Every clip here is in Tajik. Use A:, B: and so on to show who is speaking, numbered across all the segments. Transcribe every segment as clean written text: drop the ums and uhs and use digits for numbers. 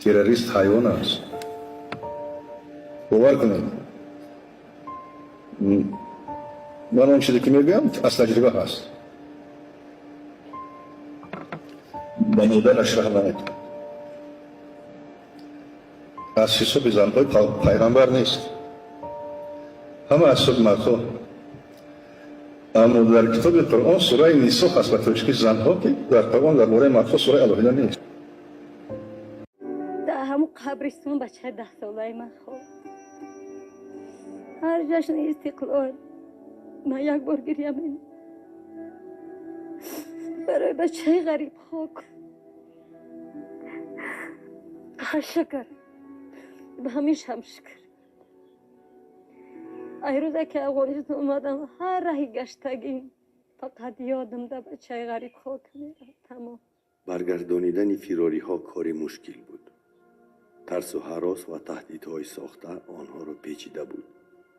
A: Террорист ҳайвон аст. Бовар кунед, ман он чизе ки мегӯям, аз таҷриба ҳаст. Ба модараш раҳм намекунад. Аз ҳисоби занҳои пайғамбар нест, ҳама аз ҳисоби мардҳо. Аммо дар китоби Қуръон сураи Нисо ҳаст ба тоҷики занҳо, ки дар Қуръон дар бораи мардҳо сураи алоҳида нест.
B: Дар ҳамун қабристон бачаи 10-солаи ман хоб. Ҳар ҷашни Истиқлол ман як бор гиря менам барои бачаи ғариб хок. Шукр, ба ҳамишам шукр. Ай рӯзе ки Афғонистон омадам, ҳар раҳи гаштагим, фақат ёдам да бачаи ғариб хок меравад, тамом.
C: Баргардонидани фирориҳо кори мушкил буд. Тарсу ҳарос ва таҳдидҳои сохта онҳоро печида буд.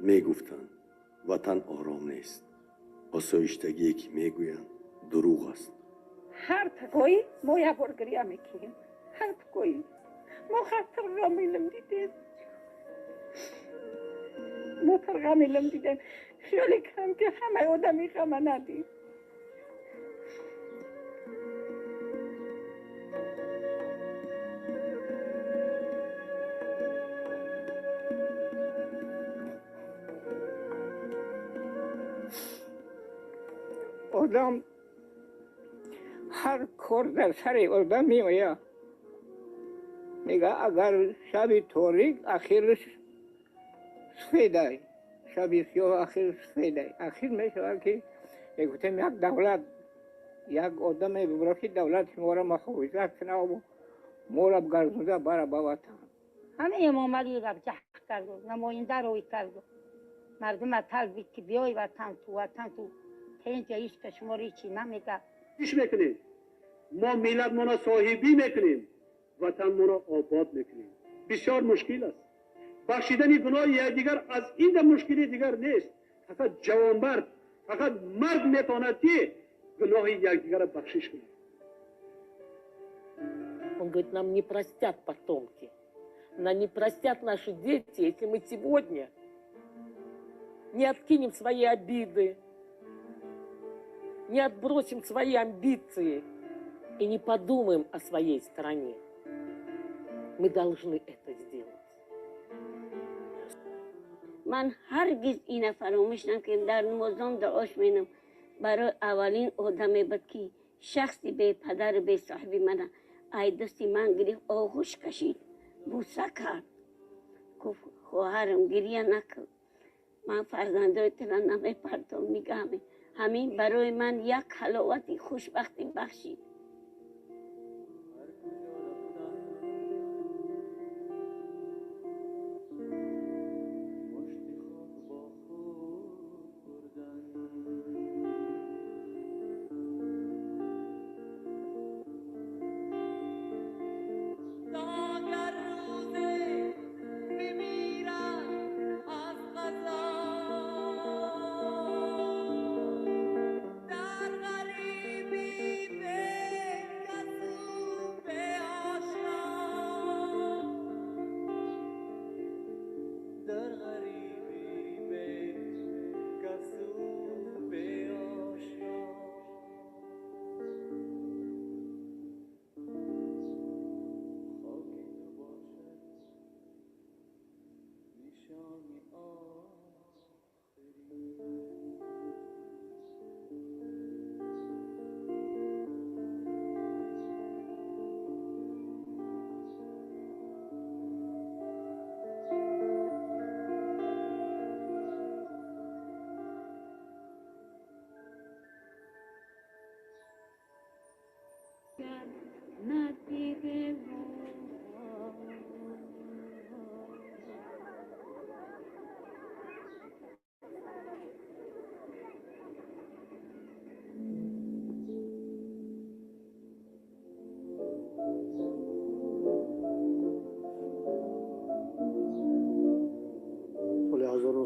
C: Мегуфтанд, ватан ором нест, осоиштагие ки мегӯянд, дурӯғ аст.
D: Ҳар пагоҳӣ мо як бор гиря мекунем. Ҳар пагоҳӣ мо хатар ғамилам дидем, мо пир ғамилам дидем. Хиёле кардам, ки ҳамаи одами ғама надид. Одам ҳар кор дар сари одам меояд, мега, агар шаби торик, ахираш сафедай, шаби сиёҳ ахир сафедай, ахир мешавад, ки мегуфтем, як давлат, як одаме бибура, ки давлати моро муҳофизат кунаву моро гардонда бара ба ватан.
E: Ҳама Эмомалӣ ҷаҳд карду намоянда рӯй карду мардума талбид, ки биёй ватан ту, ватан ту тенҷа, ҳеч ка шуморо ҳечи намега.
F: Иш мекунем, мо миллатмонро соҳибӣ мекунем, ватанмонро обод мекунем. Бисёр мушкил аст бахшидани гуноҳи якдигар, аз ин мушкили дигар нест. Фақат ҷавонмард, фақат мард метавонад, ки гуноҳи якдигарро бахшиш кунад.
G: Он говорит, нам не простят потомки, нам не простят наши дети, если мы сегодня не откинем свои обиды, не отбросим свои амбиции и не подумаем о своей стране. Мы должны это сделать.
H: Ман ҳаргиз ина фаромӯш накунем. Дар намозон дуош менам. Барои аввалин одаме буд, ки шахси бепадару бесоҳиби мана ай дасти ман гирифт, оғӯш кашид, бӯса кард, гуфт: «Хоҳарам, гирья накун, ман фарзандои тура намепартом, нигаҳ». Ҳамин барои ман як ҳаловати хушбахтӣ бахшид.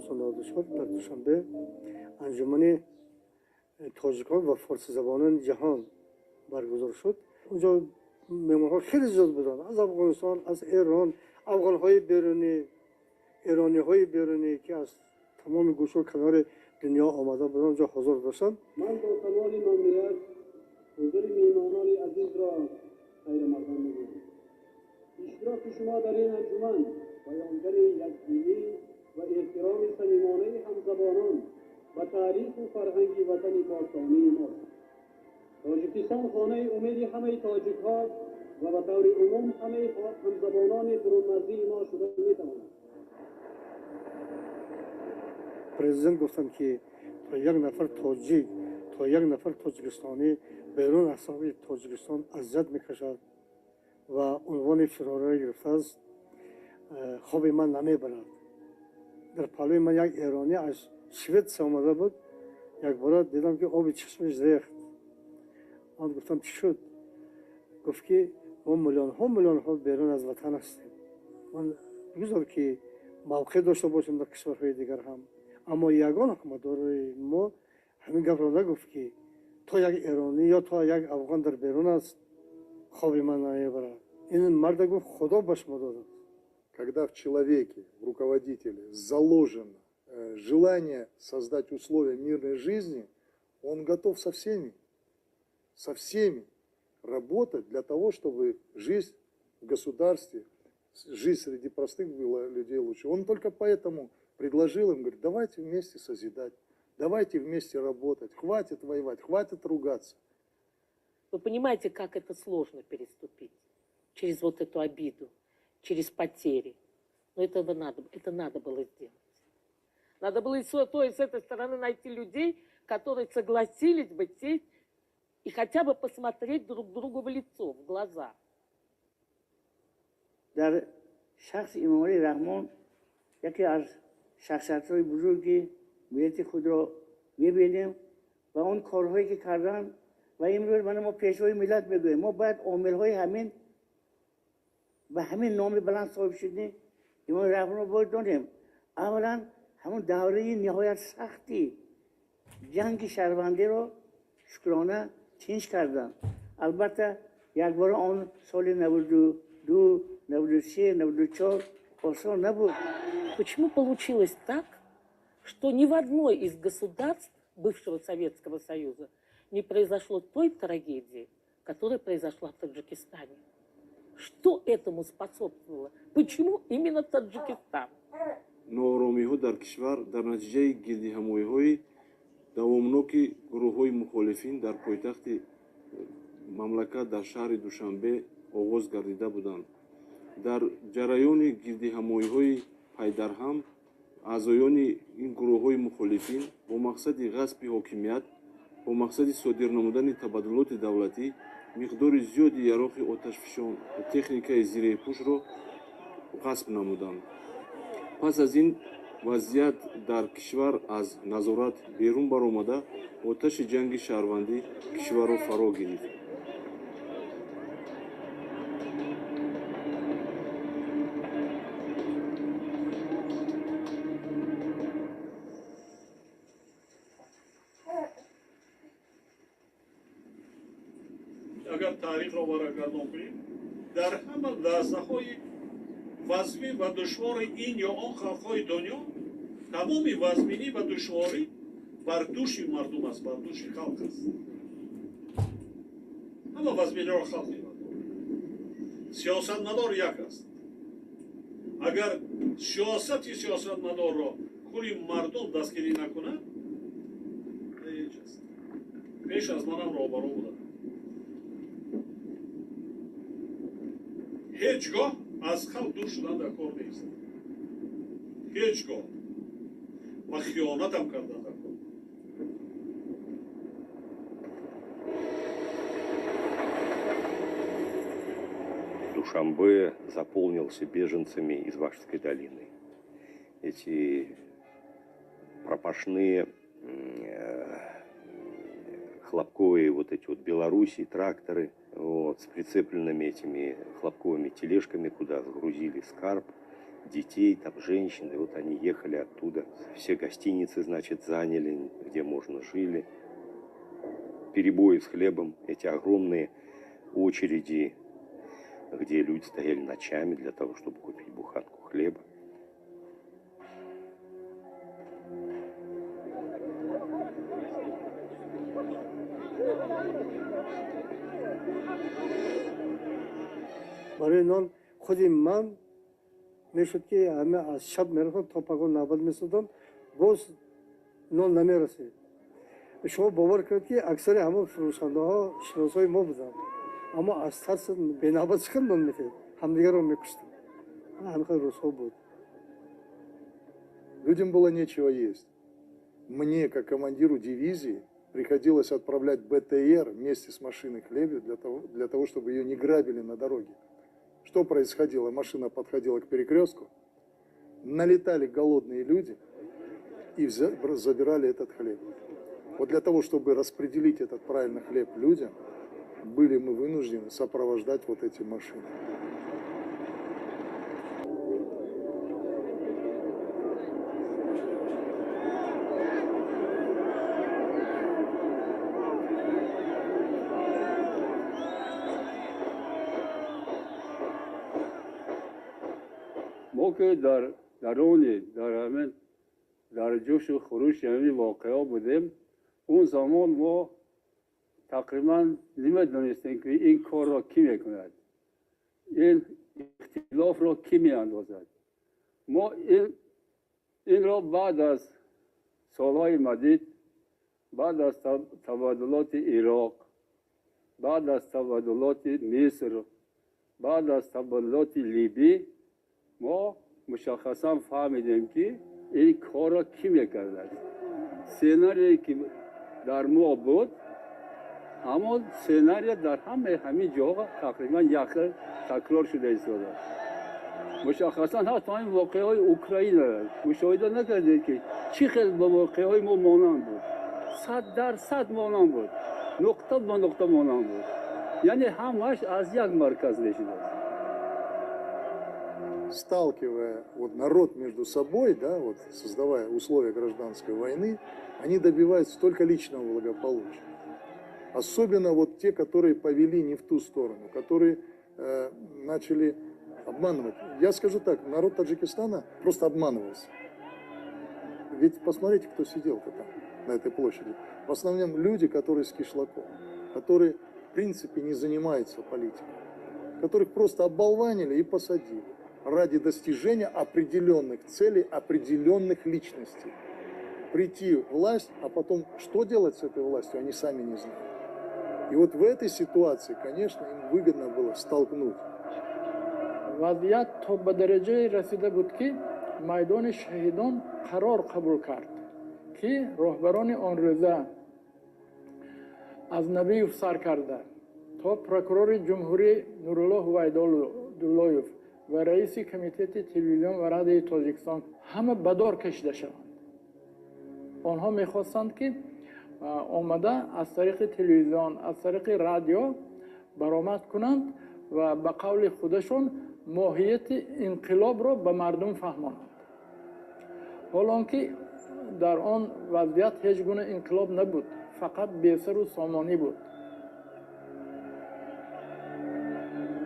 I: Соли 1994 дар Душанбе анҷумани тоҷикон ва форсизабонони ҷаҳон баргузор шуд. Унҷо Меҳмонҳо хеле зиёд буданд аз Афғонистон, аз Эрон, афғонҳои берунӣ, эрониҳои берунӣ, ки аз тамоми гӯшу канори дунё омада буданд, онҷо ҳозир доштанд.
F: Ман бо камоли мамнуният ҳузури меҳмонони азизро хайрмақдам мегӯям. Иштироки шумо дар ин анҷуман баёнгари якдилӣ ва эҳтироми самимонаи ҳамзабонон ба таъриху фарҳанги ватани бостонии мост. Тоҷикистон хонаи умеди ҳамаи тоҷикҳо ва ба таври умум ҳамаи ҳамзабонони бурунмарзии мо шуда метавонад.
I: Президент гуфтанд, ки то як нафар тоҷик, то як нафар тоҷикистонӣ берун аз хоки Тоҷикистон азият мекашад ва унвони фирориро гирифтааст, хоби ман намебарад. Дар паҳлӯи ман як эронӣ аз Шветсия омада буд. Якбора дидам, ки оби чашмаш рехт. Ман гуфтам: «Чӣ шуд?» Гуфт, ки мо миллионҳо, миллионҳо берун аз ватан ҳастем. Ман бигузор, ки мавқеъ дошта бошем дар кишварҳои дигар ҳам, аммо ягон ҳукуматдори мо ҳамин гапро нагуфт, ки то як эронӣ ё то як афғон дар берун аст, хоби ман намебарад. Ин марда гуфт: «Худо ба шумо додааст».
J: Когда в человеке, в руководителе заложено желание создать условия мирной жизни, он готов со всеми работать для того, чтобы жизнь в государстве, жизнь среди простых была людей лучше. Он только поэтому предложил им, говорит: «Давайте вместе созидать, давайте вместе работать, хватит воевать, хватит ругаться».
G: Вы понимаете, как это сложно переступить через вот эту обиду, через потери. Но это надо было сделать. Надо было и с той, и с этой стороны найти людей, которые согласились бы сесть и хотя бы посмотреть друг другу в лицо, в глаза.
D: Дар шахси Эмомалӣ Раҳмон яке аз шахсиятҳои бузурги миллати худро мебинем ва он корҳое ки карданд ва имрӯз мана мо пешвои миллат мегӯем, мо бояд омилҳои ҳамин ба ҳамин номи баланд соҳиб шудем Эмомалӣ Раҳмонро бояд донем. Аввалан, ҳамон давраи ниҳоят сахти ҷанги шаҳрвандиро шукрона тинч карданд. Албатта, якбора он соли 92, 93, 94 осон набуд.
G: Почему получилось так, что ни в одной из государств бывшего Советского Союза не произошло той трагедии, которая произошла в Таджикистане? Что этому способствовало? Почему именно Таджикистан?
K: Нооромиҳо дар кишвар дар натиҷаи гирдиҳамоиҳои давомноки гурӯҳҳои мухолифин дар пойтахти мамлакат, дар шаҳри Душанбе оғоз гардида буданд. Дар ҷараёни гирдиҳамоиҳои пайдарҳам аъзоёни ин гурӯҳҳои мухолифин бо мақсади ғасби ҳокимият, бо мақсади содир намудани табаддулоти давлатӣ миқдори зиёди яроқи оташфишон ва техникаи зиреҳпӯшро ғасб намуданд. Пас аз ин вазъият дар кишвар аз назорат берун баромада, оташи ҷанги шаҳрвандӣ кишварро фаро гирифт.
F: Агар таърихро варақгардон кунем, дар ҳама лаҳзаҳои вазмин ва душвори ин ё он халқҳои дунё тамоми вазминӣ ва душворӣ бар дӯши мардум аст, бар дӯши халқ аст. Ҳама вазминиро халқ мебардорад. Сиёсатмадор як аст. Агар сиёсати сиёсатмадорро кулли мардум дастгирӣ накунад, ҳеҷ аст. Пеш аз манам роҳбарон буданд. Ҳеҷ гоҳ аз халқ дур шудан дар кор нест, ҳеҷ гоҳ, ва хиёнатам кардан дар кор.
L: Душанбе заполнился беженцами из Вахшской долины. Эти пропашные хлопковые вот эти вот Белоруссии, тракторы, вот, с прицепленными этими хлопковыми тележками, куда сгрузили скарб, детей, там, женщин, и вот они ехали оттуда. Все гостиницы, значит, заняли, где можно, жили. Перебои с хлебом, эти огромные очереди где люди стояли ночами для того, чтобы купить буханку хлеба.
I: Барои нон худи ман мешуд, ки ҳама аз шаб мерафтам, то пагон навбат месудам, боз нон намерасид. Шумо бовар кунед, ки аксари ҳамон фурӯшандаҳо шиносҳои мо буданд, аммо аз тарси бенавбат чӣ қадр нон метиҳед, ҳамдигарро мекуштем. Ҳамин хел рӯзҳо буд.
J: Людям было нечего есть. Мне, как командиру дивизии, приходилось отправлять БТР вместе с машиной хлеба для того, чтобы ее не грабили на дороге. Что происходило? Машина подходила к перекрестку, налетали голодные люди и забирали этот хлеб. Вот для того, чтобы распределить этот правильно хлеб людям, были мы вынуждены сопровождать вот эти машины.
M: Мо ки дар даруни дар ҳамин дар ҷӯшу хурӯши ҳамин воқеаҳо будем, он замон мо тақрибан намедонистем, ки ин корро кӣ мекунад, ин ихтилофро кӣ меандозад. Мо инро баъд аз солҳои мадид, баъд аз табаддулоти Ироқ, баъд аз табаддулоти Миср, баъд аз табаддулоти Либӣ мо мушаххасан фаҳмидем, ки ин корро кӣ мекардааст. Сценарие ки дар мо буд, ҳамон сценария дар ҳамаи ҳамин ҷоҳо тақрибан якхел такрор шуда истодааст. Мушаххасан ҳатто ҳамин воқеаҳои Украина мушоҳида накардед, ки чӣ хел ба воқеаҳои мо монанд буд? 100% монанд буд, нуқта ба нуқта монанд буд, яъне ҳамааш аз як марказ мешудааст.
J: Сталкивая вот народ между собой, да, вот создавая условия гражданской войны, они добиваются только личного благополучия. Особенно вот те, которые повели не в ту сторону, которые начали обманывать. Я скажу так, народ Таджикистана просто обманывался. Ведь посмотрите, кто сидел-то там, на этой площади. В основном люди, которые с кишлаком, которые в принципе не занимаются политикой, которых просто оболванили и посадили ради достижения определенных целей, определенных личностей. Прийти в власть, а потом что делать с этой властью, они сами не знают. И вот в этой ситуации, конечно, им выгодно было столкнуть.
N: Вазъият то ба дараҷае расида буд, ки Майдони Шаҳидон қарор қабул кард, ки роҳбарони он рӯза аз Набиев сар карда то прокурори ҷумҳурӣ Нурулло Ҳувайдуллоев ва раиси Комитети телевизион ва радиои Тоҷикистон ҳама ба дор кашида шаванд. Онҳо мехостанд, ки омада аз тариқи телевизион, аз тариқи радио баромад кунанд ва ба қавли худашон моҳияти инқилобро ба мардум фаҳмонанд, ҳоло он ки дар он вазъият ҳеҷ гуна инқилоб набуд, фақат бесару сомонӣ буд.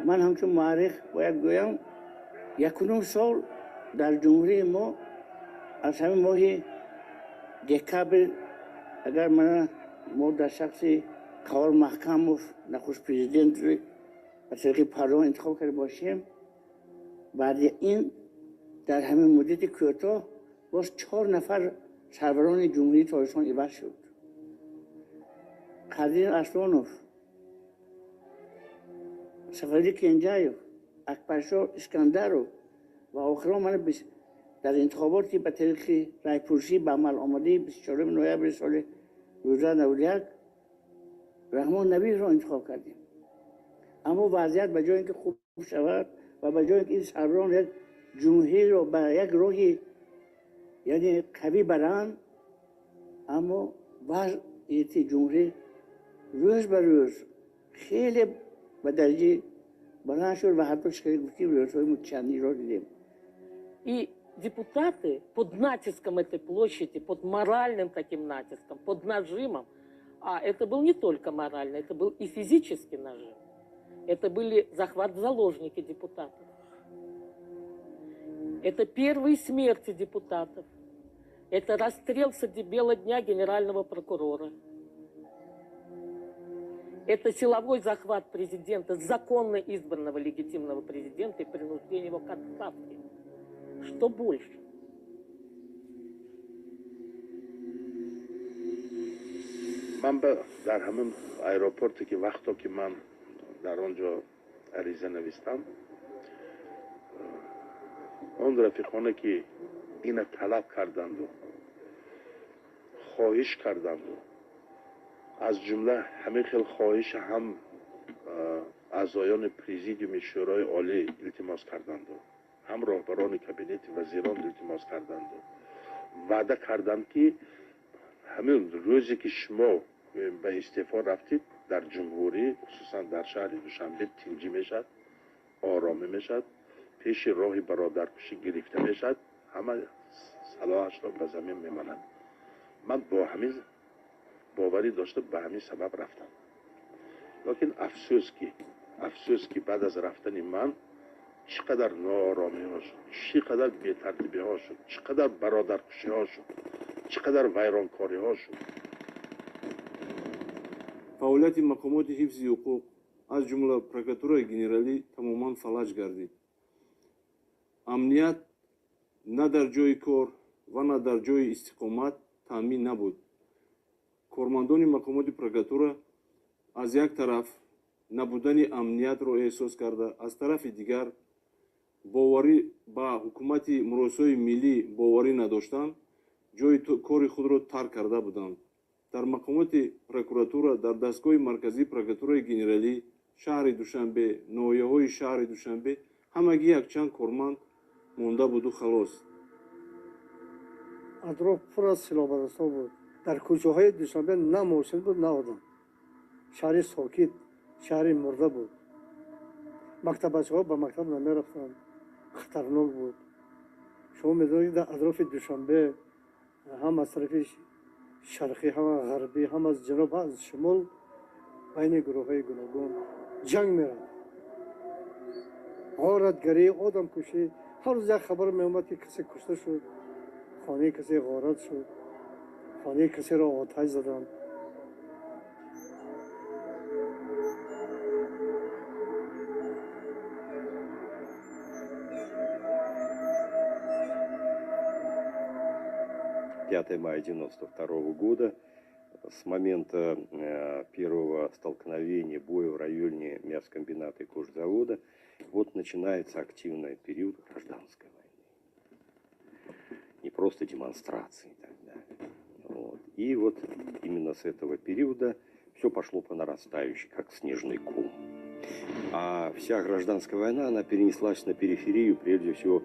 O: Ман ҳамчун муаррих бояд гӯям, 1.5 сол дар ҷумҳурии мо аз ҳамин моҳи декабр, агар мана мо дар шахси Қаҳор Маҳкамов нахуст президент ба тариқи парлумон интихоб карда бошем, баъди ин дар ҳамин муддати кӯтоҳ боз чор нафар сарварони Ҷумҳурии Тоҷикистон иваз шуд: Қадир Аслонов, Сафарали Кенҷаев, Акбаршоҳ Искандаров ва охирон мана дар интихоботи ба тариқи райпурсӣ ба амал омадаи 24 ноябри соли 1991 Раҳмон Набиевро интихоб кардем. Аммо вазъият ба ҷое ки хуб шавад ва ба ҷое ки ин сарварон як ҷумҳуриро ба як роҳи яъне қавӣ баранд, аммо вазъияти ҷумҳурӣ рӯз ба рӯз хеле ба дараҷаи баланд шуд ва ҳатто чӣ гуфтем, рӯзҳои муташанниҷро дидем.
G: И депутаты под натиском этой площади, под моральным таким натиском, под нажимом, а это был не только моральный, это был и физический нажим. Это были захват в заложники депутатов. Это первые смерти депутатов. Это расстрел среди бела дня генерального прокурора. Это силовой захват президента, законно избранного легитимного президента и принуждение его к отставке. Что больше?
P: Ман дар ҳамин аэропорте ки вақто ки ман дар он ҷо ариза навистам, он рафиқоне ки ина талаб карданду, хоҳиш карданду, аз ҷумла ҳамин хел хоҳиша ҳам аъзоёни президиуми Шӯрои Олӣ илтимос карданду, ҳам роҳбарони кабинети вазирон илтимос карданду, ваъда карданд, ки ҳамин рӯзе ки шумо ба истеъфо рафтид, дар ҷумҳурӣ, хусусан дар шаҳри Душанбе, тинҷӣ мешавад, оромӣ мешавад, пеши роҳи бародаркушӣ гирифта мешавад, ҳама салоҳашро ба замин мемонад. Ман бо ҳамин боварӣ дошта, ба ҳамин сабаб рафтам. Лекин афсӯс, ки баъд аз рафтани ман чӣ қадар нооромиҳо шуд, чӣ қадар бетартибиҳо шуд, чӣ қадар бародаркушиҳо шуд, чӣ қадар вайронкориҳо шуд.
K: Фаъолияти мақомоти ҳифзи ҳуқуқ, аз ҷумла прокуратураи генералӣ, тамоман фалаҷ гардид. Амният на дар ҷойи кор ва на дар ҷойи истиқомат таъмин набуд. Кормандони мақомоти прокуратура аз як тараф набудани амниятро эҳсос карда, аз тарафи дигар боварӣ ба ҳукумати муросои миллӣ боварӣ надоштанд, ҷойи кори худро тарк карда буданд. Дар мақомоти прокуратура, дар дастгоҳи марказии прокуратураи генералӣ, шаҳри Душанбе, ноҳияҳои шаҳри Душанбе ҳамагӣ якчанд корманд монда буду халос.
I: Атроф пур аз силоҳбарастон буд. Дар кӯчаҳои Душанбе на мошин буд, на одам. Шаҳри сокит, шаҳри мурда буд. Мактабачаҳо ба мактаб намерафтанд, хатарнок буд. Шумо медонед, дар атрофи Душанбе ҳам аз тарафи шарқӣ, ҳам аз ғарбӣ, ҳам аз ҷануб, ҳам аз шимол байни гурӯҳҳои гуногун ҷанг мерафт, ғоратгарӣ, одамкушӣ. Ҳар рӯз як хабар меомад, ки касе кушта шуд, хонаи касе ғорат шуд, хонаи касеро оташ заданд.
L: 5 мая 1992 года, с момента первого столкновения боя в районе мясокомбината и кожзавода, вот начинается активный период гражданской войны. Не просто демонстрации и так далее. Вот. И вот именно с этого периода все пошло по нарастающей, как снежный ком. А вся гражданская война, она перенеслась на периферию, прежде всего,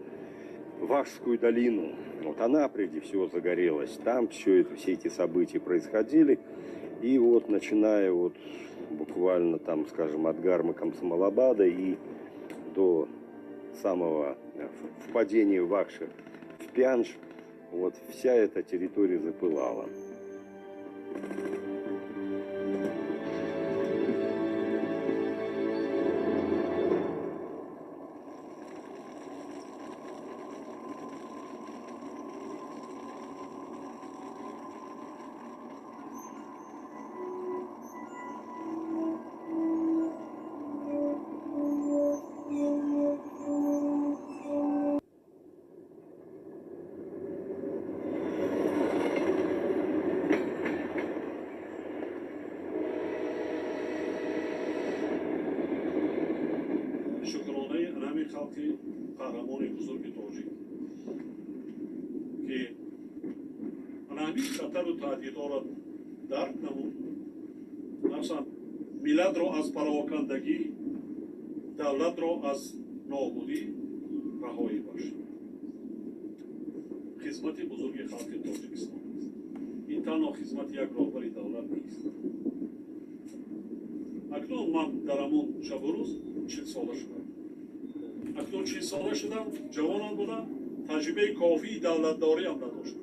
L: Вахшскую долину. Вот она прежде всего загорелась. Там все эти события происходили. И вот начиная вот буквально там, скажем, от Гармы Комсомолабада и до самого впадения Вахша в Пяндж, вот вся эта территория запылала.
Q: Шукронаи ҳамин халқи қаҳрамони бузурги тоҷик, ки ана ҳамин хатару таҳдидҳоро дарк намуд, махсусан миллатро аз парокандагӣ, давлатро аз нобудӣ раҳоӣ бахшид. Хизмати бузурги халқи Тоҷикистон аст. Ин танҳо хизмати як роҳбари давлат нест. Акнун ман дар ҳамон шабу рӯз 40-сола шудам. Акнун 40-сола шудам, ҷавонам будам, таҷрибаи кофии давлатдориам надоштам.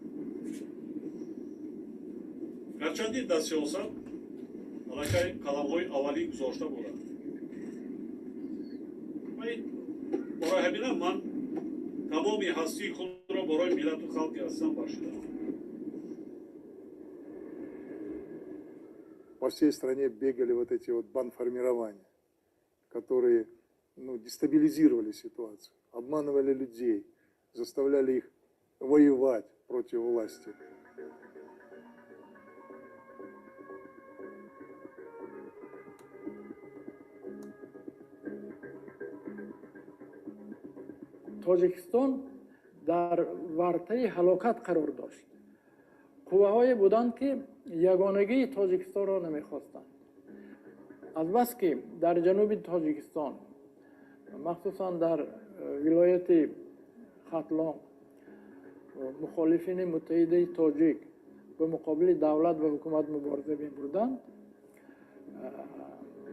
Q: Гарчанди дар сиёсат аллакай қаламҳои аввалин гузошта будам. Ҳамина ман тамоми ҳастии худро барои миллату халқи азизам бахшидам.
J: По всей стране бегали вот эти вот бандформирования, которые, ну, дестабилизировали ситуацию, обманывали людей, заставляли их воевать против власти.
N: Тоҷикистон дар вартаи ҳалокат қарор дошт. Қувваҳое буданд, ки ягонагии Тоҷикистонро намехостанд. Азбаски дар ҷануби Тоҷикистон, махсусан дар вилояти Хатлон, мухолифини муттаҳидаи тоҷик ба муқобили давлат ва ҳукумат мубориза мебурданд,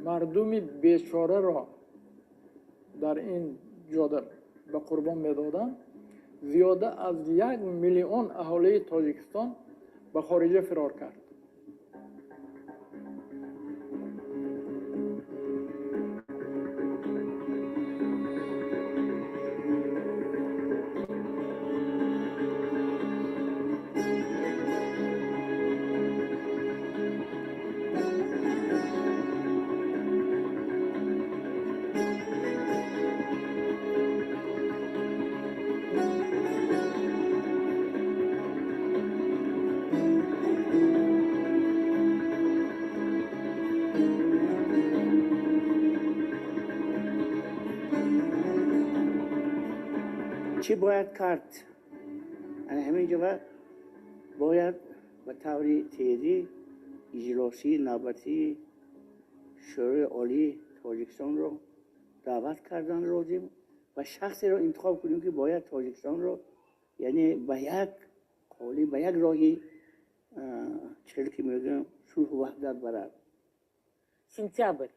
N: мардуми бечораро дар ин ҷода ба қурбон медоданд. Зиёда аз 1 миллион аҳолии Тоҷикистон ба хориҷа фирор кард.
O: Чӣ бояд кард? Ана ҳамин ҷо бояд ба таври тезӣ иҷлосии навбатии Шӯрои Олии Тоҷикистонро даъват кардан лозим ва шахсеро интихоб кунем, ки бояд Тоҷикистонро, яъне, ба як қолӣ, ба як роҳи чизе ки мегӯям, сулҳу ваҳдат барад.
G: Сентябрь,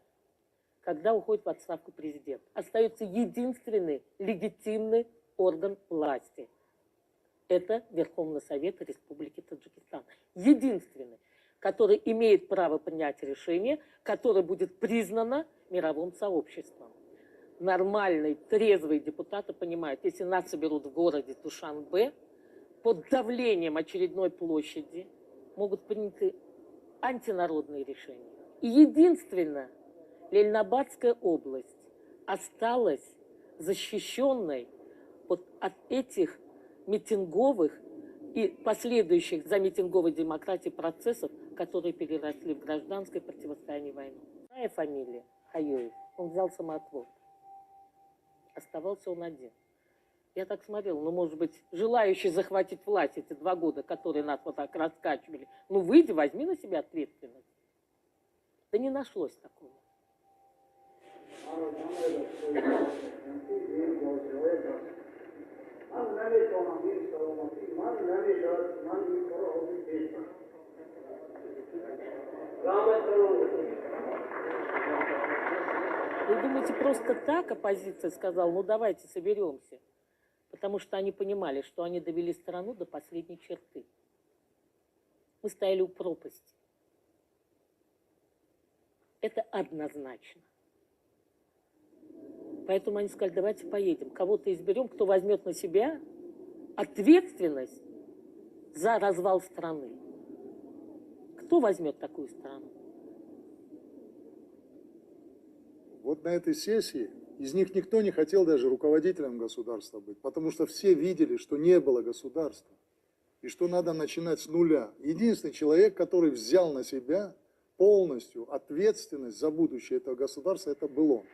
G: когда уходит в отставку президент, остается единственный легитимный орган власти. Это Верховный Совет Республики Таджикистан. Единственный, который имеет право принять решение, которое будет признано мировым сообществом. Нормальные, трезвые депутаты понимают, если нас соберут в городе Душанбе, под давлением очередной площади могут приняты антинародные решения. И единственное, Ленинабадская область осталась защищенной вот от этих митинговых и последующих за митинговой демократией процессов, которые переросли в гражданское противостояние и войну. Вторая фамилия Хаёев, он взял самоотвод. Оставался он один. Я так смотрела, ну, может быть, желающий захватить власть эти 2 года, которые нас вот так раскачивали, ну, выйди, возьми на себя ответственность. Да не нашлось такого.
F: Ман наметавонам, ин саломатӣ ман намешавад, ман ин корро ҳозир пеш раҳмат.
G: Вы думаете, просто так оппозиция сказала: «Ну давайте соберемся»? Потому что они понимали, что они довели страну до последней черты. Мы стояли у пропасти. Это однозначно. Поэтому они сказали: «Давайте поедем, кого-то изберем, кто возьмет на себя ответственность за развал страны». Кто возьмет такую страну?
J: Вот на этой сессии из них никто не хотел даже руководителем государства быть, потому что все видели, что не было государства и что надо начинать с нуля. Единственный человек, который взял на себя полностью ответственность за будущее этого государства, это был он.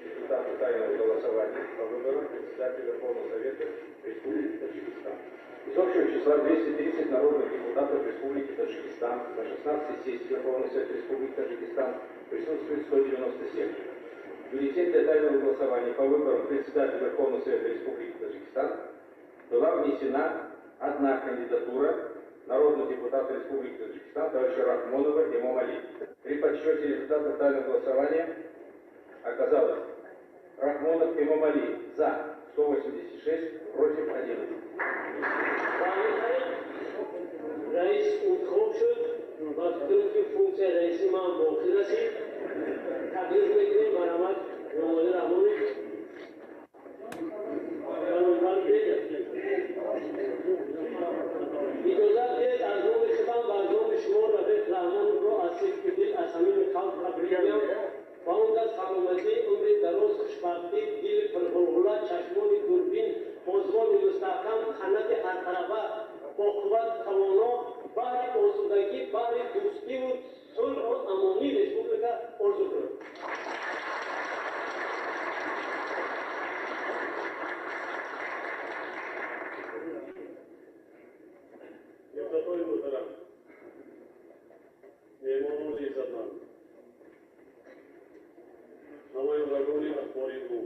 R: Результаты тайного голосования по выборам председателя Верховного Совета Республики Таджикистан. Из общего числа 230 народных депутатов Республики Таджикистан на 16 сессии Верховного Совета Республики Таджикистан присутствует 197. Бюллетень для тайного голосования по выборам председателя Верховного Совета Республики Таджикистан была внесена одна кандидатура народного депутата Республики Таджикистан товарища Рахмонова Эмомали. При подсчете результатов тайного голосования оказалось: Рахмонов Эмомали за 186, против 11.
F: Раис интихоб шуд ва фикр ки функсияи раиси ман ба охир расид, таклиф мекунем, марҳамат, Эмомалӣ Раҳмонов. Иҷозат диҳед аз номи худам ва аз номи шумо Рафиқ Раҳмоновро аз сидқи дил аз самими қалб табрик гӯям ва он кас саломатӣ, умри дароз, хушбахтӣ, дили пурғулғула, чашмони дурбин, бозувони мустаҳкам, қаннати ҳартарафа, бо қувват, тавоно, баҳри осудагӣ, баҳри дӯстиву сулҳу амонии республика орзу кунам. Депутатои муҳтарам, меҳмонони иззатманд, намояндагони ахбори умум,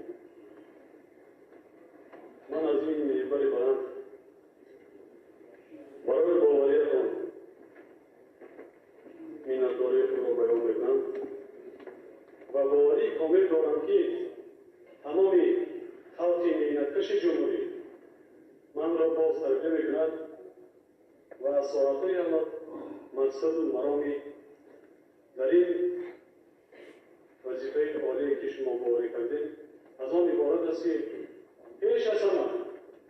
F: ман аз ин минбари баланд барои бовариятон миннатдории худро баён мекунам ва боварии комил дорам, ки тамоми халқи меҳнаткаши ҷумҳурӣ манро боз тарбия мекунад ва аз соатҳои аввал мақсаду мароми дар ин вазифаи олие, ки шумо боварӣ кардед, аз он иборат аст, ки пеш аз ҳама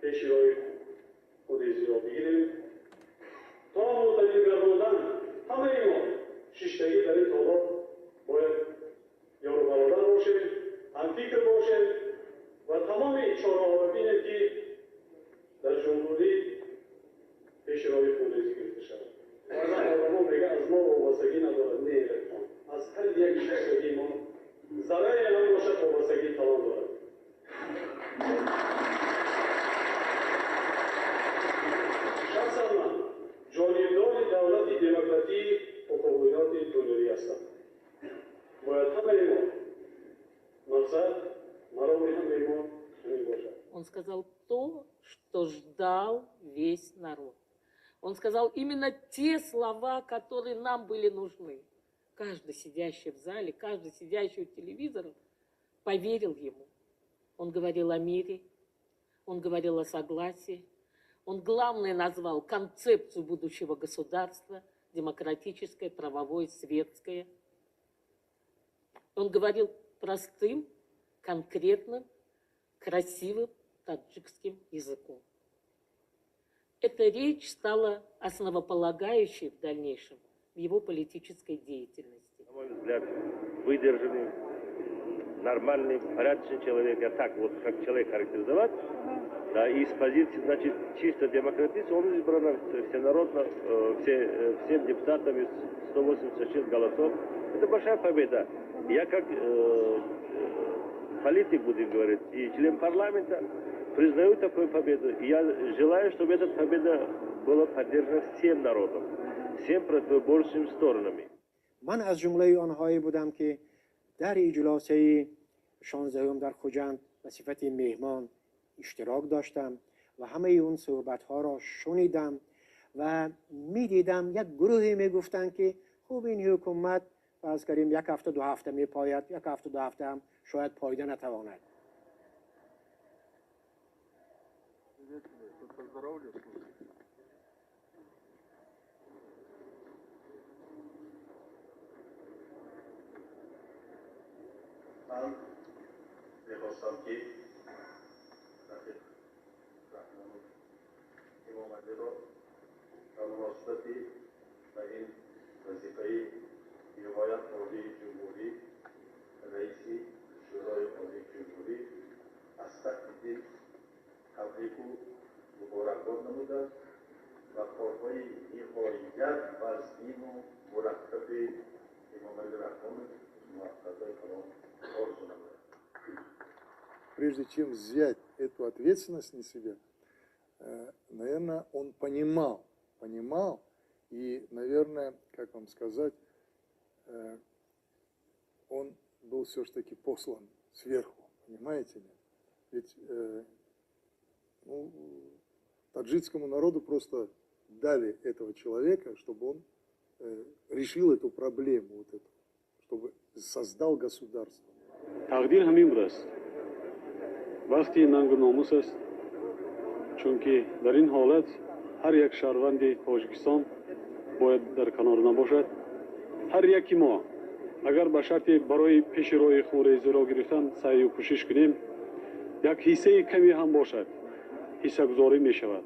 F: пеши роҳи хунрезиро бигирем то мӯътадил гардондан. Ҳамаи мо шиштагӣ дар ин толор бояд ёру бародар бошем, ҳамфикр бошем ва тамоми чораҳоро бинем, ки дар ҷумҳурӣ пеши роҳи хунрезӣ гирифта шавад. Баъзан одамо мега, аз мо вобастагӣ надорад. Не, рафиқон, аз ҳар як шахсагии мо заррае ҳам бошад вобастагии калон дорад. Шахсан ман ҷонибдори давлати демократии ҳуқуқбуниёди дунёвӣ ҳастам. Бояд ҳамаи мо мақсад мароми ҳамаи мо ҳамин бошад.
G: Он сказал то, что ждал весь народ. Он сказал именно те слова, которые нам были нужны. Каждый сидящий в зале, каждый сидящий у телевизора поверил ему. Он говорил о мире, он говорил о согласии. Он, главное, назвал концепцию будущего государства, демократическое, правовое, светское. Он говорил простым, конкретным, красивым таджикским языком. Эта речь стала основополагающей в дальнейшем в его политической деятельности.
P: На мой взгляд, выдержанный, нормальный, порядочный человек, я так вот, как человек характеризовать, да, и с позиции, значит, чисто демократической, он избран всенародно, всем депутатами 186 голосов. Это большая победа. Я как политик, будем говорить, и член парламента, признаю такую победу. И я желаю, чтобы эта победа была поддержана всем народом, всем противоборческими сторонами.
S: من از جمله آنهایی بودم که در اجلاسه 16 در خجند به صفت مهمان اشتراک داشتم و همه اون صحبت ها را شنیدم و میدیدم یک گروهی میگفتند که خوب این حکومت فرض کردیم یک هفته دو هفته میپاید، یک هفته دو هفته هم شاید پایده نتواند.
A: من میخواستم که رفیق رحمان امامعلی را در مناسبت به این وظیفه نهایت عالی جمهوری، رئیس شورای عالی جمهوری، از ته دل تبریک و مبارکباد نمودم و کارهای نهایت وزین و مرکب امامعلی رحمان موفقیت‌های کلان орзу намоям.
J: Прежде чем взять эту ответственность на себя, наверное, он понимал и, наверное, как вам сказать, он был все-таки послан сверху, понимаете ли? Ведь ну, таджикскому народу просто дали этого человека, чтобы он решил эту проблему, вот эту, чтобы создал государство.
F: Тақдир ҳамин будааст, вақти нангу номус аст, чунки дар ин ҳолат ҳар як шаҳрванди Тоҷикистон бояд дар канор набошад. Ҳар яки мо агар ба шарти барои пеши роҳи хунрезиро гирифтан саъю кӯшиш кунем, Як ҳиссаи каме ҳам бошад, ҳиссагузорӣ мешавад.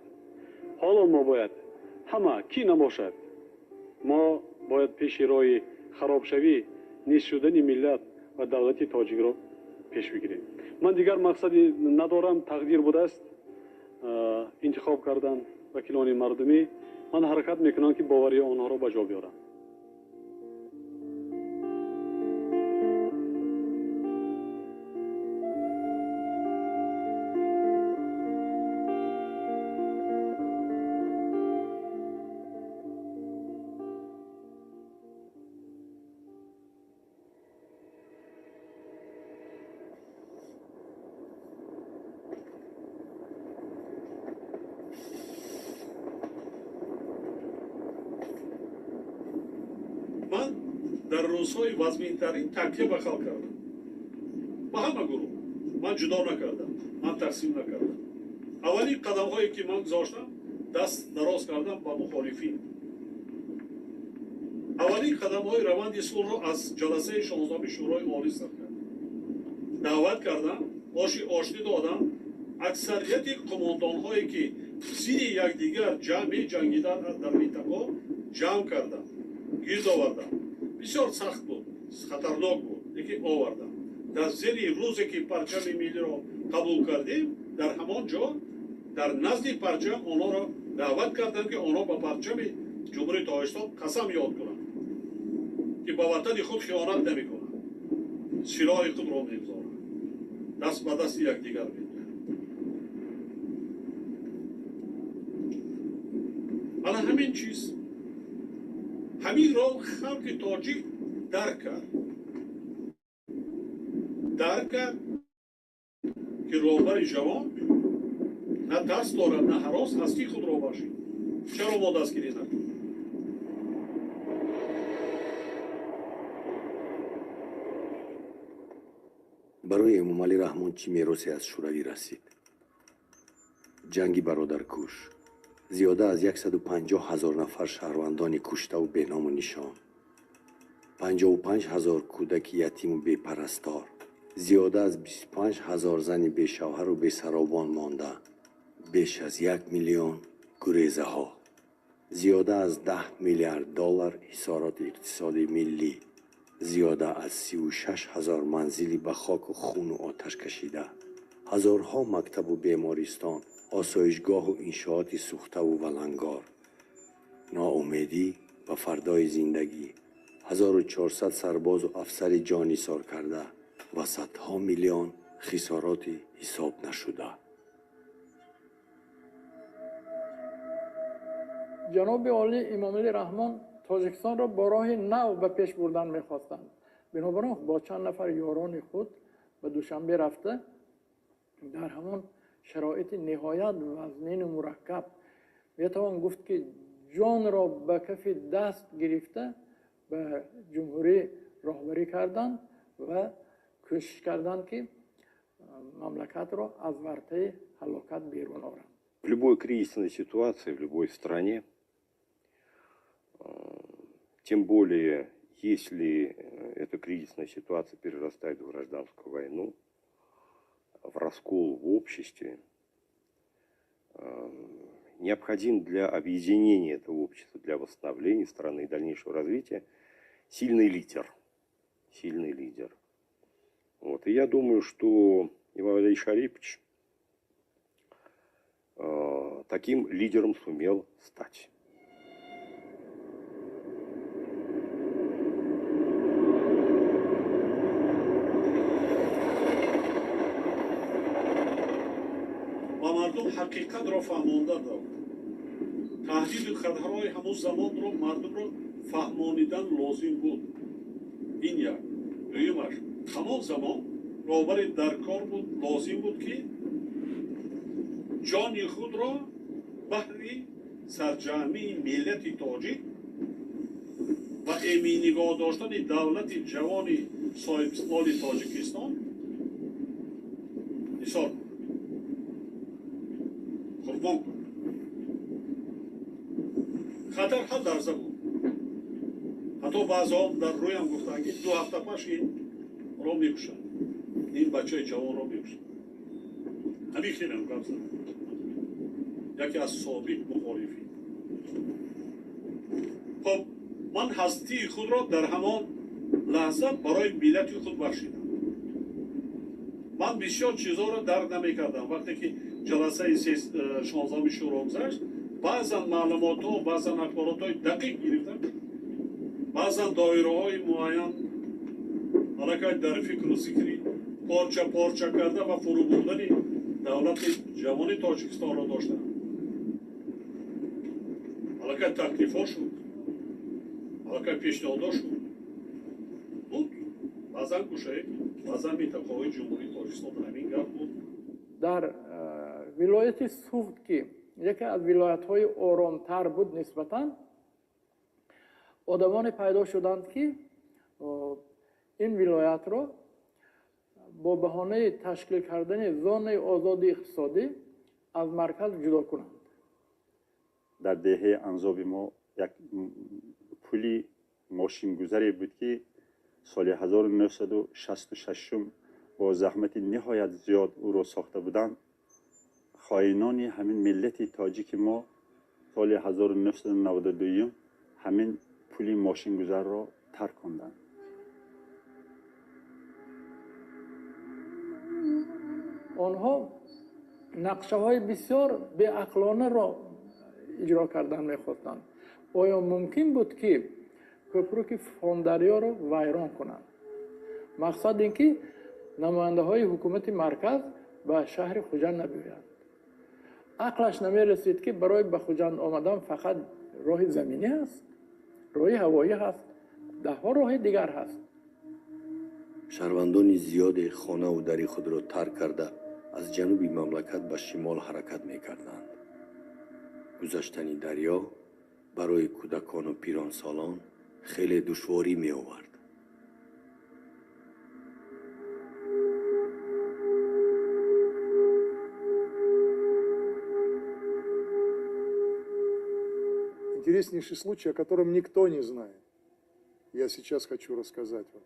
F: Ҳоло мо бояд ҳама кӣ набошад, мо бояд пеши роҳи харобшавӣ, низ шудани миллат ва давлати тоҷикро пеш бигирем. Ман дигар мақсаде надорам, тақдир будааст интихоб кардан вакилони мардумӣ. Ман ҳаракат мекунам, ки боварии онҳоро ба ҷо биёрам. Дар рӯзҳои вазминтарин такя ба халқ кардам, ба ҳама гурӯҳ. Ман ҷудо накардам, ман тақсим накардам. Аввалин қадамҳое ки ман гузоштам, даст дароз кардам ба мухолифин. Аввалин қадамҳои раванди сулҳро аз ҷаласаи 16-уми Шӯрои Олӣ сар кардам. Даъват кардам, оши оштӣ додам. Аксарияти қумондонҳое ки зидди якдигар ҷамъ меҷангиданд дар минтақаҳо ҷамъ кардам, гирд овардам. Бисёр сахт буд, хатарнок буд, лекин овардам. Дар зери рӯзе ки парчами миллиро қабул кардем, дар ҳамон ҷо дар назди парчам онҳоро даъват кардам, ки онҳо ба парчами Ҷумҳурии Тоҷикистон қасам ёд кунанд, ки ба ватани худ хиёнат намекунанд, силоҳи худро мегузоранд, даст ба дасти якдигар медиҳанд. Ана ҳамин чиз, ҳаминро халқи тоҷик дарк кард, дарк кард, ки роҳбари ҷавон на тарс дорад, на ҳарос, ҳастии худро бахшид. Чаро мо дастгирӣ накунем?
C: Барои Эмомалӣ Раҳмон чӣ меросе аз Шӯравӣ расид? Ҷанги бародаркуш, зиёда аз 150 ҳазор нафар шаҳрвандони куштаву беному нишон, 55 ҳазор кӯдаки ятиму бепарастор, зиёда аз 25 ҳазор зани бешавҳару бесаробон монда, беш аз 1 миллион гурезаҳо, зиёда аз 10 миллиард доллар ҳисороти иқтисоди миллӣ, зиёда аз 36 ҳазор манзили ба хоку хуну оташ кашида, ҳазорҳо мактабу бемористон, осоишгоҳу иншооти сӯхтаву валангор, ноумедӣ ба фардои зиндагӣ, 1400 сарбозу афсари ҷоннисор карда ва садҳо миллион хисороти ҳисоб нашуда.
N: Ҷаноби олӣ Эмомалӣ Раҳмон Тоҷикистонро бо роҳи нав ба пеш бурдан мехостанд. Бинобар он бо чанд нафар ёрони худ ба Душанбе рафта, дар ҳамон шароити ниҳоят вазнину мураккаб метавон гуфт, ки ҷонро ба кафи даст гирифта ба ҷумҳурӣ роҳбарӣ карданд ва кӯшиш карданд, ки мамлакатро аз вартаи ҳалокат берун оранд.
L: В любой кризисной ситуации, в любой стране, тем более, если эта кризисная ситуация перерастает в гражданскую войну, в раскол в обществе, необходим для объединения этого общества, для восстановления страны и дальнейшего развития сильный лидер. Сильный лидер. Вот. И я думаю, что Иван Валерьевич Шарипович таким лидером сумел стать.
Q: Ба мардум ҳақиқатро фаҳмонда дод. Таҳдиду хатарҳои ҳамон замонро мардумро фаҳмонидан лозим буд. Ин як. Дуюмаш, ҳамон замон роҳбари дар кор буд, лозим буд, ки ҷони худро баҳри сарҷамъии миллати тоҷик ва эмин нигоҳ доштани давлати ҷавони соҳибистиқлоли Тоҷикистон нисор кунад, қурбон кунад. Хатар ҳад дарза буд. Ҳатто баъзеҳо дар рӯям гуфтанд, ки 2 ҳафта паш инро мекушанд, ин бачаи ҷавонро мекушанд. Ҳамин хелам гап зад яке аз собиқ мухолифин. Хоб, ман ҳастии худро дар ҳамон лаҳза барои миллати худ бахшидам. Ман бисёр чизҳоро дарк намекардам. Вақте ки ҷаласаи 16-уми шӯро гузашт, баъзан маълумотҳо, баъзан ахборотҳои дақиқ гирифтам, баъзан доираҳои муайян аллакай дар фикру зикри порча порча карда ва фурӯ бурдани давлати ҷавони Тоҷикистонро доштанд. Аллакай таклифҳо шуд, аллакай пешниҳодҳо шуд, буд. Баъзан гӯшаи, баъзан минтақаҳои Ҷумҳурии Тоҷикистон ҳамин гап буд.
N: Дар вилояти Суғд, ки яке аз вилоятҳои оромтар буд нисбатан, одамоне пайдо шуданд, ки ин вилоятро бо баҳонаи ташкил кардани зонаи озоди иқтисодӣ аз марказ ҷудо кунанд.
T: Дар деҳаи Анзоби мо як пули мошингузаре буд, ки соли 1966 бо заҳмати ниҳоят зиёд ӯро сохта буданд. Хоинони ҳамин миллати тоҷики мо соли 1992 ҳамин пули мошингузарро тарк кунданд.
N: Онҳо нақшаҳои бисёр беақлонаро иҷро кардан мехостанд. Оё мумкин буд, ки кӯпруки Фондарёро вайрон кунанд? Мақсад ин ки намояндаҳои ҳукумати марказ ба шаҳри Хуҷанд набиёянд. Ақлаш намерасид, ки барои ба Хуҷанд омадан фақат роҳи заминӣ ҳаст, роҳи ҳавоӣ ҳаст, даҳҳо роҳи дигар ҳаст.
C: Шаҳрвандони зиёде хонаву дари худро тарк карда, аз ҷануби мамлакат ба шимол ҳаракат мекарданд. Гузаштани дарё барои кӯдакону пиронсолон хеле душворӣ меовард.
J: Интереснейший случай, о котором никто не знает. Я сейчас хочу рассказать вам.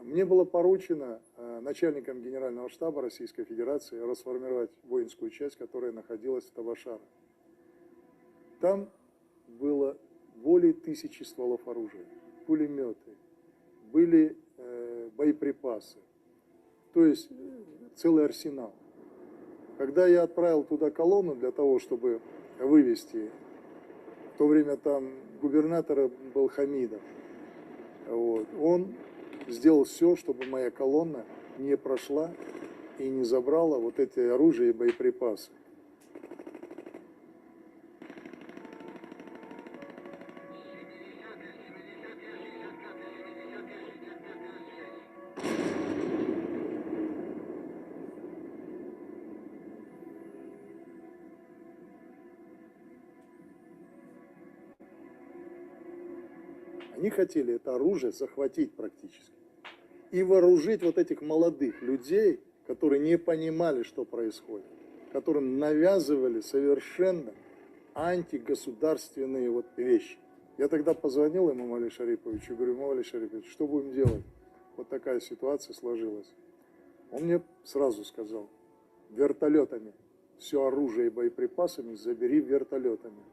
J: Мне было поручено начальником Генерального штаба Российской Федерации расформировать воинскую часть, которая находилась в Табашаре. Там было более 1000 стволов оружия, пулеметы, были боеприпасы, то есть целый арсенал. Когда я отправил туда колонну для того, чтобы вывести, в то время там губернатор был Хамидов, вот, он сделал все, чтобы моя колонна не прошла и не забрала вот эти оружие и боеприпасы. Они хотели это оружие захватить практически и вооружить вот этих молодых людей, которые не понимали, что происходит, которым навязывали совершенно антигосударственные вот вещи. Я тогда позвонил Эмомали Шариповичу и говорю: Эмомали Шарипович, что будем делать? Вот такая ситуация сложилась. Он мне сразу сказал: вертолетами, все оружие и боеприпасами забери вертолетами.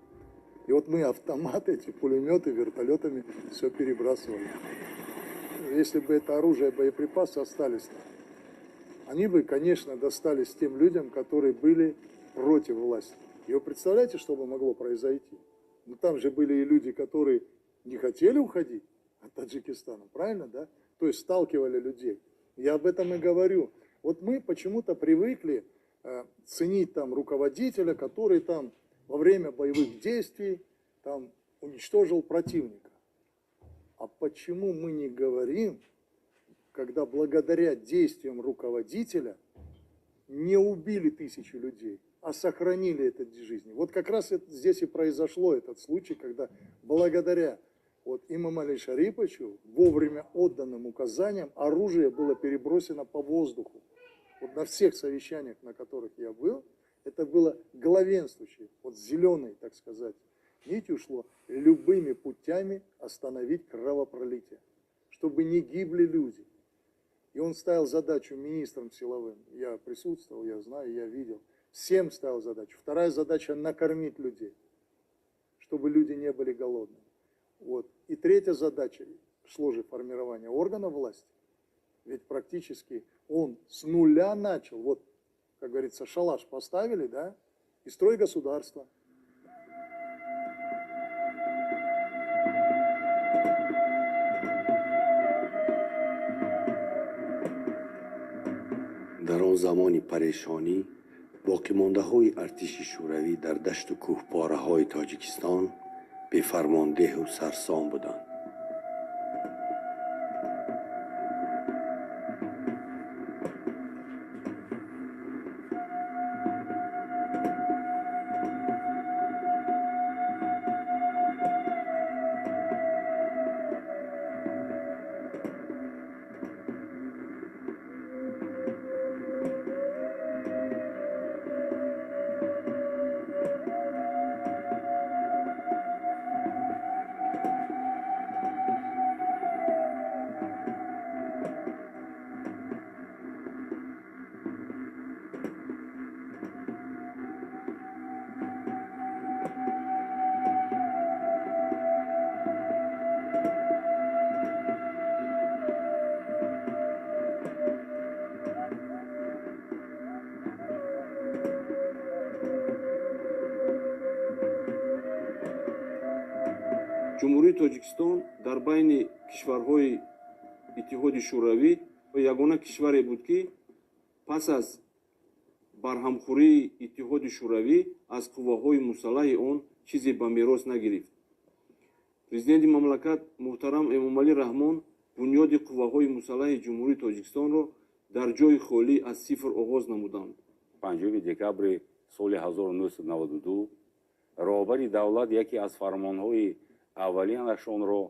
J: И вот мы автоматы, эти пулеметы вертолетами все перебрасывали. Если бы это оружие и боеприпасы остались там, они бы, конечно, достались тем людям, которые были против власти. И вы представляете, что бы могло произойти? Но там же были и люди, которые не хотели уходить от Таджикистана, правильно, да? То есть сталкивали людей. Я об этом и говорю. Вот мы почему-то привыкли ценить там руководителя, который там во время боевых действий там уничтожил противника. А почему мы не говорим, когда благодаря действиям руководителя не убили тысячи людей, а сохранили это жизни? Вот как раз это, здесь и произошло этот случай, когда благодаря вот Эмомали Шариповичу, вовремя отданным указаниям, оружие было перебросено по воздуху. Вот на всех совещаниях, на которых я был, это было главенствующее, вот зеленой, так сказать, нитью ушло любыми путями остановить кровопролитие, чтобы не гибли люди. И он ставил задачу министрам силовым. Я присутствовал, я знаю, я видел. Всем ставил задачу. Вторая задача – накормить людей, чтобы люди не были голодными. Вот. И третья задача, шло же формирование органов власти. Ведь практически он с нуля начал. Вот, как говорится, шалаш поставили, да, и строй государства.
C: Дар он замони парешонӣ боқимондаҳои артиши шӯравӣ дар дашту кӯҳпораҳои Тоҷикистон бефармондеҳу сарсон буданд.
K: Ҷумҳурии Тоҷикистон дар байни кишварҳои Иттиҳоди Шӯравӣ ягона кишваре буд, ки пас аз барҳамхӯрии Иттиҳоди Шӯравӣ аз қувваҳои мусаллаҳи он чизе ба мерос нагирифт. Президенти мамлакат муҳтарам Эмомалӣ Раҳмон бунёди қувваҳои мусаллаҳи Ҷумҳурии Тоҷикистонро дар ҷои холӣ аз сифр оғоз намуданд.
U: 5 декабри соли 1992 роҳбари давлат яке аз фармонҳои аввалинашонро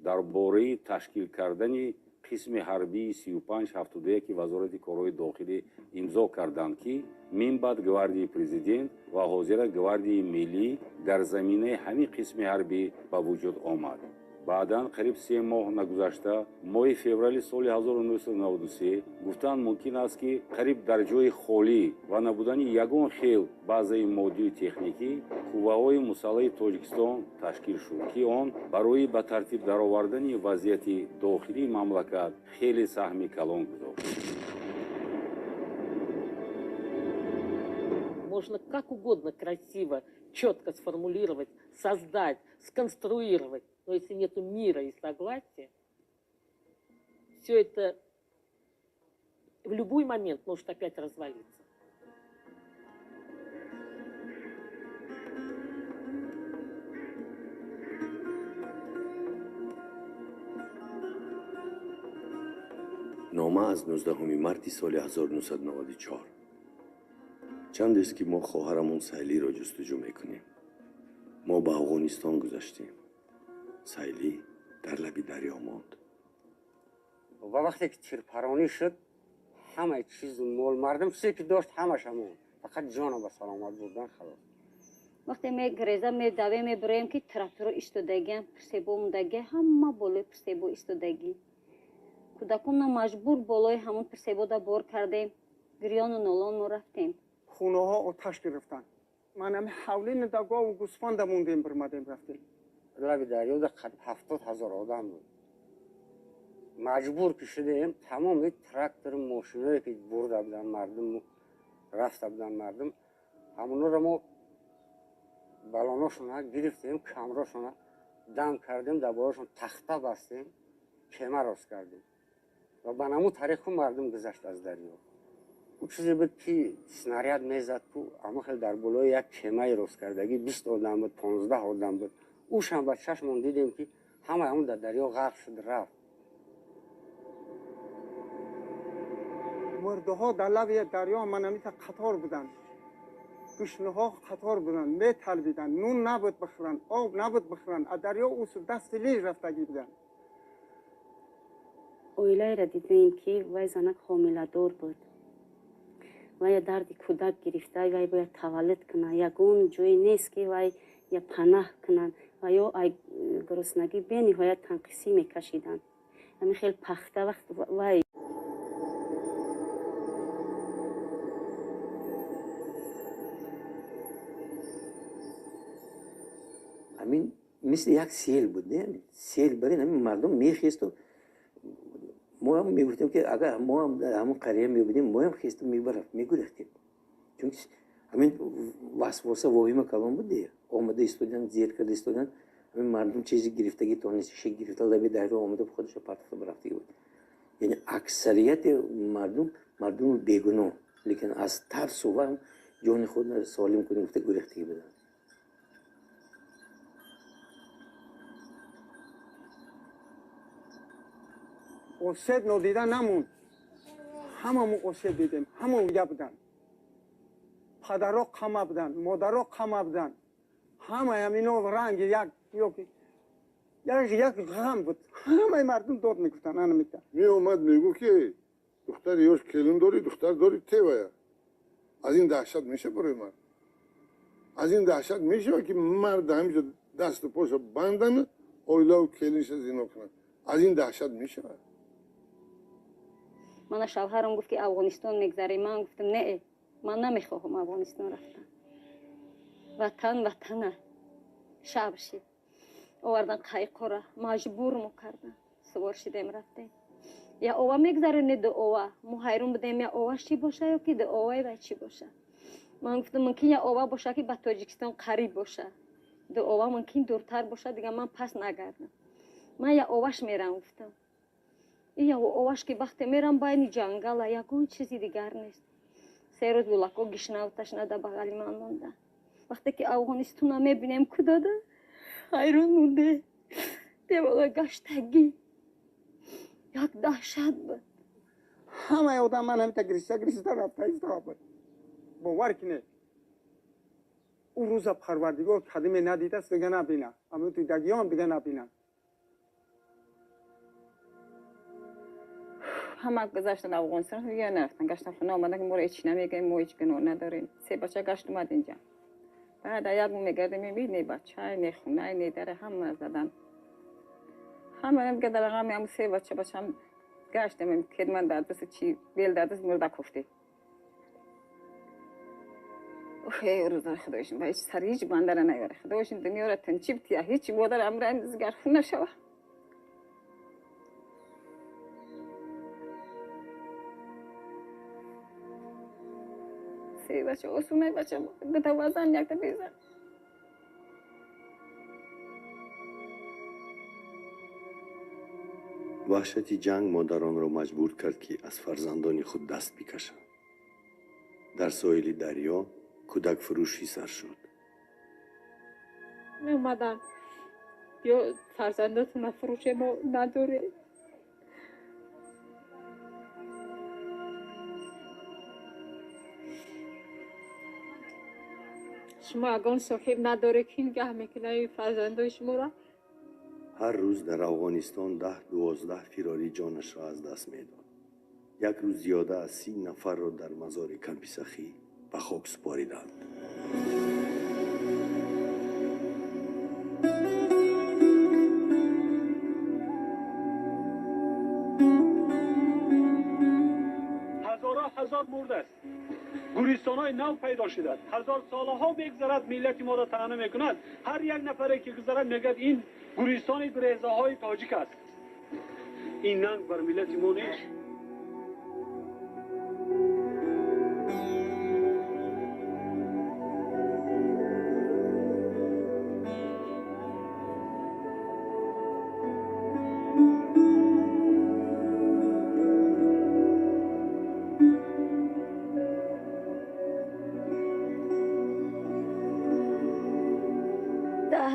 U: дар бораи ташкил кардани қисми ҳарбии 3571 Вазорати корҳои дохилӣ имзо карданд, ки минбаъд Гвардияи президент ва ҳозира Гвардияи миллӣ дар заминаи ҳамин қисми ҳарбӣ ба вуҷуд омад. Баъдан қариб 3 моҳ нагузашта, моҳи феврали соли 1993 гуфтан мумкин аст, ки қариб дар ҷои холӣ ва набудани ягон хел базаи моддию техникӣ қувваҳои мусаллаҳи Тоҷикистон ташкил шуд, ки он барои ба тартиб даровардани вазъияти дохилии мамлакат хеле саҳми калон гузошт.
G: Можно как угодно красиво, четко сформулировать, создать, сконструировать. Но если нету мира и согласия, все это в любой момент может опять развалиться.
C: Нома аз 19 марти соли 1994. Чандест, ки мо хоҳарамон Сайлиро ҷустуҷӯ мекунем. Мо ба Афғонистон гузаштем. Сайлӣ дар лаби дарё монд.
V: Ва вақте ки тирпаронӣ шуд, ҳамаи чизу мол мардум, чизе ки дошт, ҳамаша монд, фақат ҷона ба саломат бурдан, халос.
B: Вақте мегреза, медавем, мебироем, ки тракторо истодагиам, пирсебо мондагӣ, ҳама болои пирсебо истодагӣ. Кӯдаконро маҷбур болои ҳамон пирсебода бор кардем, гирёну нолон мо рафтем.
W: Хонаҳо оташ гирифтанд. Ман ҳами ҳавли гову гӯсфанда мондем, бирмадем, рафтем.
V: Лаби дарёда қариб 70 000 одам буд. Маҷбур ки шудем, тамоми трактору мошиное ки бурда буданд мардум, рафта буданд мардум, ҳамонҳоро мо балоношона гирифтем, камрошона дам кардем, дар болошон тахта бастем, кема рост кардем ва ба намун тариқу мардум гузашт аз дарё. Ӯ чизе буд, ки снаряд мезад ку, ама хел дар болои як кемаи росткардагӣ 20 одам буд, 15 одам буд. Ӯшам ба чашмон дидем, ки ҳамаи ҳамон дар дарё ғарқ шуд, рафт.
W: Мурдаҳо дар лаби дарё манамита қатор буданд, гушнаҳо қатор буданд, металбиданд. Нун набуд бихӯранд, об набуд бихӯранд, аз дарё усу дасти лиж рафтагӣ буданд.
H: Оилаеро дидем, ки вай занак ҳомиладор буд, вая дарди кӯдак гирифта, вай бояд таваллуд кунад, ягон ҷое нест, ки вай я панаҳ кунанд, ва ё ай гуруснагӣ бениҳоят танқисӣ мекашиданд. Ҳамин хел пахта вақт вай.
D: Ҳамин мисли як сел буд, не? Сел барин ҳамин мардум мехесту. Мо ҳам мегуфтем, ки агар мо ҳам дар ҳамон қария мебудем, моям хесту мебарафт, мегурехтем. Чунки ҳамин васвоса воҳима калон буд, омада истодан, зер карда истодан, ҳамин мардум чизи гирифтагӣ тонист, ши гирифта лаби дарё омада худашо партофта барафтагӣ буд. Яъне аксарияти мардум, мардуми бегуноҳ, лекин аз тарсу ваҳм ҷони худро солим кунем гуфта гурехтагӣ буданд.
W: Осеб нодида намонд. Ҳамамон осеб дидем, ҳамон я буданд. Падаро қама буданд, модаро қама буданд. Ҳамаи ҳамино ранги як ёки як ғам буд. Ҳамаи мардум дод мегуфтанд, ана мета.
E: Меомад, мегуфт, ки духтари ёш келин дорӣ, духтар дорӣ, тевая. Аз ин даҳшат меша барои мард? Аз ин даҳшат мешава, ки мард ҳамиҷо дасту поша бандан, оилаву келинша зино кунад? Аз ин даҳшат мешавад?
B: Мана шавҳарам гуфт, ки Афғонистон мегзарем. Ман гуфтам, не, ман намехоҳам Афғонистон рафтан. Ватан ватана. Шаб шид. Овардан қайқора, маҷбур мо кардан. Сувор шидем, рафтем. Я ова мегзароне ду ова. Мо ҳайрон будем, я ова чӣ боша ё ки ду оваи вай чӣ боша. Ман гуфтам, мумкин я ова боша, ки ба Тоҷикистон қариб боша. Ду ова мумкин дуртар боша, дига ман пас нагардам. Ман я оваш мерам, гуфтам. Я оваш ки вақте мерам, байни ҷангала, ягон чизи дигар нест. 3 рӯз гулако гишнаву ташна дар бағали ман монда. Вақте ки Афғонистона мебинем, ку дада, ҳайрон монде. Девола гаштагӣ. Як даҳшат буд.
W: Ҳамаи одам ман ҳамита гириста гириста рафта истода буд. Бовар кинед. Ӯ рӯза Парвардигор кадиме надидааст, дига набина. Ҳамин дидагиём дига набинанд.
M: Ҳама гузаштан Афғонистон, дига нарафтан, гаштан хона омадан, ки моро ҳеч намегӯем, мо ҳеч гуноҳ надорем. Се бача гашт омад инҷа. Баъд як моҳ мегардем, мебинӣ, не бача, не хона, не дара, ҳама задан. Ҳама дига дар ғами ҳамун се бача, бачам гаштем, кедман дар даст, чи бел дар даст, мурда куфтем. Эй рӯза худоишин, ба ҳеч сари ҳеч бандара наёре. Худоишин дунёра тинчиб тия, ҳеч модар амра зигар хун нашава. Се бача, осунай бача, дута вазан, якта безан.
C: Ваҳшати ҷанг модаронро маҷбур кард, ки аз фарзандони худ даст бикашанд. Дар соҳили дарё кӯдакфурӯшӣ сар шуд.
X: Меомаданд, ё фарзандотонро фурӯше, мо надорем. Шумо ягон соҳиб надоре, ки нигаҳ мекунад фарзандои шуморо?
C: Ҳар рӯз дар Афғонистон 10-12 фирорӣ ҷонашро аз даст медод. Як рӯз зиёда аз 30 нафарро дар мазори Камписахӣ ба хок супориданд.
F: Ҳазорҳо ҳазор мурдааст. Гӯристонҳои нав пайдо шуданд. Ҳазор солаҳо мегузарад, миллати моро таъна мекунад. Ҳар як нафаре ки гузарад, мегӯяд, ин гӯристони гурезаҳои тоҷик аст. Ин нанг бар миллати мо нест.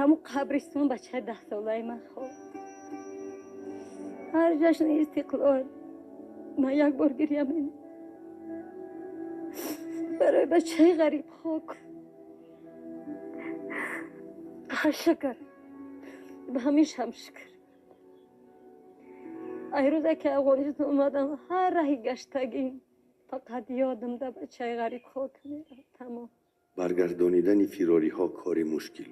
B: Ҳамун қабристон бачаи 10 солаи ман хоб. Ҳар ҷашни истиқлол ман як бор гиря менам барои бачаи ғариб хок. Шукр, ба ҳамешам шукр. Ай рӯзе ки Афғонистон омадам, ҳар раҳи гаштагӣ фақат ёдам да бачаи ғариб хок меравад, тамом.
C: Баргардонидани фирориҳо кори мушкил